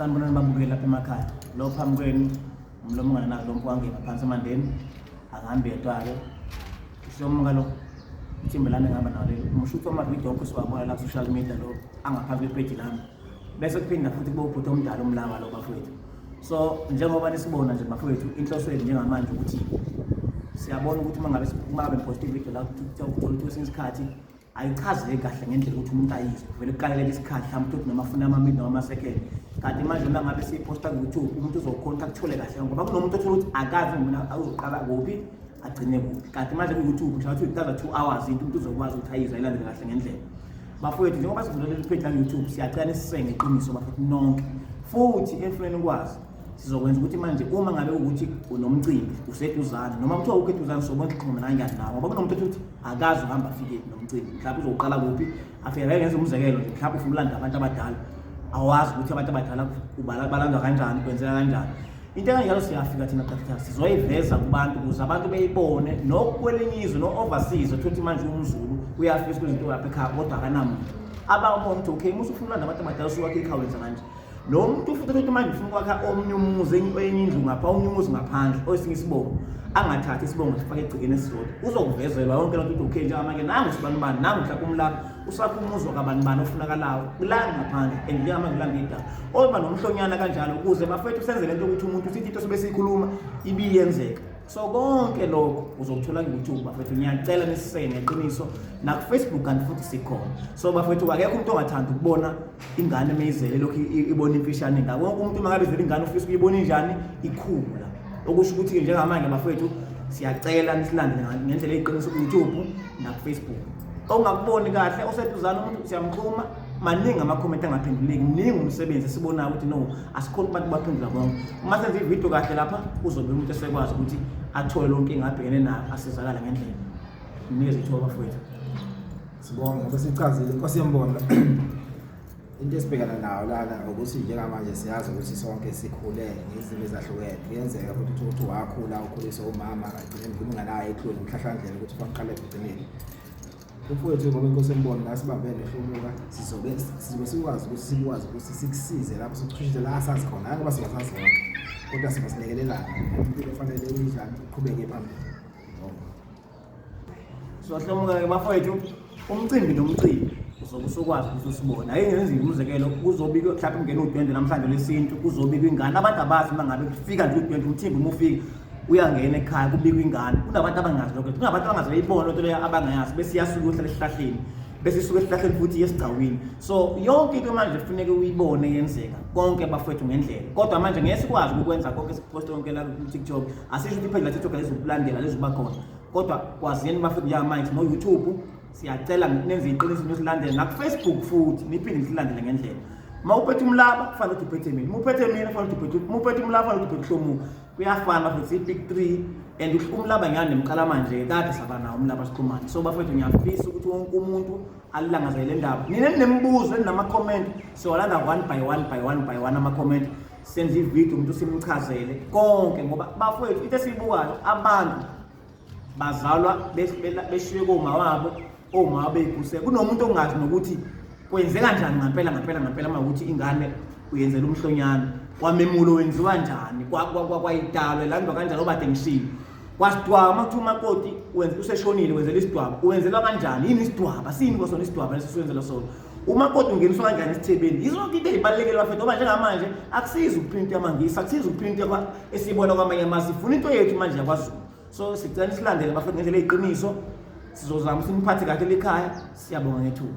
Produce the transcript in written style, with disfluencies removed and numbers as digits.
Sanibonani babukeli lapha emakhaya. Lo phambi kwenu umlomo ungananazi lo mfowangema phansi emandeni angihambi yedwa-ke. Uhlomuka lo ithimba lami engihamba nalo leli. Umshutho wamavidiyo onke siwabona la ku-social media lo angaphansi kwepeji lami. Bese kuphinda futhi kube ubhuti omdala umlawa lo bafowethu. So njengoba nisibona nje bafowethu inhloso yethu njengamanje ukuthi siyabona ukuthi uma ngabe ngiposta ividiyo la ku-TikTok uthola ukuthi kwesinye isikhathi ayichazeki kahle ngendlela ukuthi umuntu ayizwe, kuvele kukaleleke isikhathi mhlawumbe ukuthi noma afuna ama-minute noma ama-second. Kanti manje uma ngabe siyiphosta ku-YouTube umuntu uzokhona ukuthi akuthole kahle, ngoba kunomuntu othola ukuthi akazi mina uzoqala kuphi agcine kuphi. Kanti manje ku-YouTube mhlawumbe ukuthi ithatha 2 hours into umuntu uzokwazi ukuthi ayizwe ayilandele kahle ngendlela. Bafowethu, njengoba sivulele leli page la-YouTube, siyacela nisiseke ngeqiniso bafowethu nonke, futhi efuneni ukwazi sizokwenza ukuthi manje uma ngabe ukuthi unomcimbi useduzane noma kuthiwa ukho eduzane, sobona ukuthi xhumana kanjani nawe, ngoba kunomuntu othi ukuthi akazi uhamba afike nomcimbi, mhlawumbe uzoqala kuphi afike. Ngeke ngenze umzekelo nje, mhlawumbe ufuna ulanda abantu abadala, awazi ukuthi abantu abadala balandwa kanjani, kwenzeka kanjani into ekanjalo. Siyafika thina qathatha sizoyiveza kubantu ukuze abantu beyibone nokwelinye izwe no-overseas. Uthi manje umZulu uyafisa kwizinto lapha ekhaya kodwa akanamuntu ababona ukuthi okay, musu ufuna ulanda abantu abadala usuwakhe ekhaya wenza kanje. Lo muntu futhi ukuthi manje ufuna ukwakha omnye umuzi, enye indlu ngapha, omunye umuzi ngaphandle, owesinye isibongo, angathathi isibongo sifake egcekeni esisodwa, uzokuvezelwa yonke lento ukuthi okay, njengamanje nangu sibanibani, nangu mhlawumbe umlaphi usakha umuzi wakabanibani ofunakalayo kula ngaphandle and njengamanje ulanda idaba oba nomhlonyana kanjalo, ukuze bafethu senze lento ukuthi umuntu sithi into sobe siyikhuluma ibiyenzeka. So konke lokho uzokuthola ku-YouTube bafethu, ngiyacela nisiseke ngeqiniso naku-Facebook kanti futhi sikhona. So bafethu, akekho umuntu ongathanda ukubona ingane meyizele lokhu ibona imfishane ingaka. Wonke umuntu uma ngabe izele ingane ufisa ukuyibona injani ikhula. Okusho ukuthi-ke njengamanje bafethu siyacela nisilandele ngendlela eyiqiniso ku-YouTube naku-Facebook. Ongakuboni kahle oseduzane umuntu siyamxhuma, maningi amakhomenti angaphenduleki, mningi umsebenzi esibonayo ukuthi no, asikhoni abantu baphendula bonke. Uma senza ividiyo kahle lapha uzobe umuntu esekwazi ukuthi athole lonke inkinga abhekene nayo, asizakale ngendlela. Mnikeze ithuba bafowethu. Sibonge ngoba sichazile inkosi yembono. Into esibhekana nayo lana ukuthi njengamanje siyazi ukuthi sonke sikhule ngezimo ezahlukene. Kuyenzeka futhi ukuthi wakhula ukhuliswa umama agcine nginganayo ikloni umhlahlandlela ukuthi baqale ekugcineni. Mfowethu, ngoba inkosi embono la sibambene hlomuka, sizobe sikwazi ukuthi sikusize lapho, sikuchushise la asazi khona, hayi ngoba singasazi konke kodwa singasilekelelana impilo fanele injani iqhubeke phambili. Sohlomuka-ke bafowethu, umcimbi nomcimbi uzobe usukwazi ukuthi usibone. Ake ngenze umzekelo, kuzobikwa mhlawumbe kungena udwendwe namhlanje lwesintu, kuzobikwa ingane. Abantu abazi uma ngabe kufika nje udwendwe, umthimbi uma ufika uyangena ekhaya kubikwa ingane. Kunabantu abangazi lokho, kunabantu abangazi beyibona lento leyo abangayazi, bese iyasuka iyohlala esihlahleni, bese isuka esihlahleni futhi iye esigcawini. So yonke into manje kufuneka uyibone yenzeka konke bafowethu ngendlela. Kodwa manje ngeke sikwazi ukukwenza konke sikuposte konke la ku-TikTok. Asisho ukuthi ipage la TikTok alizukulandela, lizukuba khona, kodwa kwazini bafethu njengamanje no-YouTube siyacela nenze iqiniso nisilandele, naku-Facebook futhi niphinde nisilandele ngendlela. Uma uphethe umlaba kufanele ukuthi uphethe mina, uma uphethe mina kufanele ukuthi uphethe, uma uphethe umlaba kufanele ukuthi uphethe uhlomuka. Kuyafana futhi, i-big three and umlaba ngiyani nemqala manje kade saba nawo umlaba sixhumane. So bafethu, ngiyafisa ukuthi wonke umuntu alilangazele le ndaba. Nina ninemibuzo, ninama-comment, siyowalanda one by one by one by one ama-comment, senze ividiyo umuntu simchazele konke, ngoba bafowethu into esiyibukayo abantu bazalwa beshiye koma wabo, omama beyiguse. Kunomuntu ongazi nokuthi kwenzeka kanjani ngampela ngampela ngampela uma ukuthi ingane uyenzela umhlonyana, kwamemulo wenziwa njani, kwayidalwa elandwa kanjani, obade ngishilo kwasidwaba uma kuthiwa umakoti useshonile wenzela isidwaba, uwenzelwa kanjani, yini isidwaba, sini kwasona isidwaba leso siwenzela sona, umakoti ungeniswa kanjani esithebeni. Yizonke into ey'balulekile bafethu, ngoba njengamanje akusizi ukuprinta yamangisi, akusizi ukuprinta esiyibona kwamanye amazwe, sifuna into yethu manje yakwaZulu. So sicela nisilandele bafethu ngendlela eyiqiniso, sizozama ukuthi niphathe kahle likhaya. Siyabonga ngethuba.